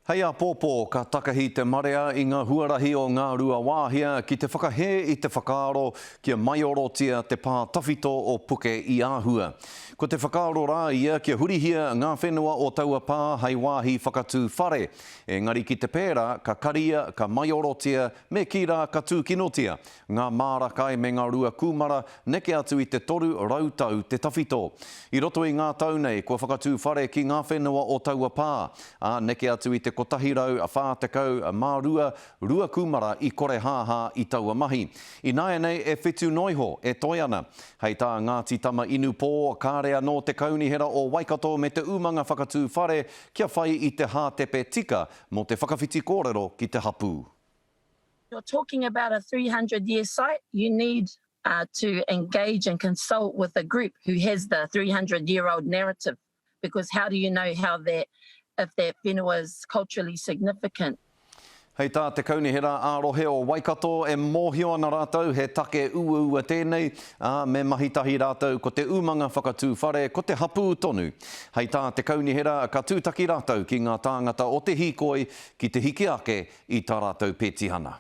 Hei āpōpō ka takahi te marea i ngā huarahi o Ngāruawāhia ki te whakahē i te whakaaro kia maiorotia te pā tawhito o Puke i Āhua. Ko te whakaaro rā ia kia hurihia ngā whenua o taua pā hei wāhi whakatū whare. Engari ki te pērā, ka karia, ka maiorotia, me kī rā ka tūkinotia ngā māra kai me ngā rua kūmara neke atu i te 300 tau te tawhito. I roto i ngā tau nei, kua whakatū whare ki ngā whenua o taua pā, ā, neke atu i te 142 rua kūmara i korehāhā i taua mahi. Ināianei e whitu noiho e toe ana. Hei tā Ngāti Tama Inupō, kāre anō te Kaunihera o Waikato me te umanga whakatū whare kia whai i te hātepe tika mō te whakawhiti kōrero ki te hapū. You're talking about a 300 year site, you need to engage and consult with a group who has the 300 year old narrative because how do you know how that, if that whenua is culturally significant. Hei tā te Kaunihera ā-Rohe o Waikato, e mōhio ana rātou he take uaua tēnei, ā, me mahi tahi rātou ko te umanga whakatū whare, ko te hapū tonu. Hei tā te Kaunihera, ka tūtaki rātou ki ngā tāngata o te hīkoi ki te hiki ake i tā rātou petihana.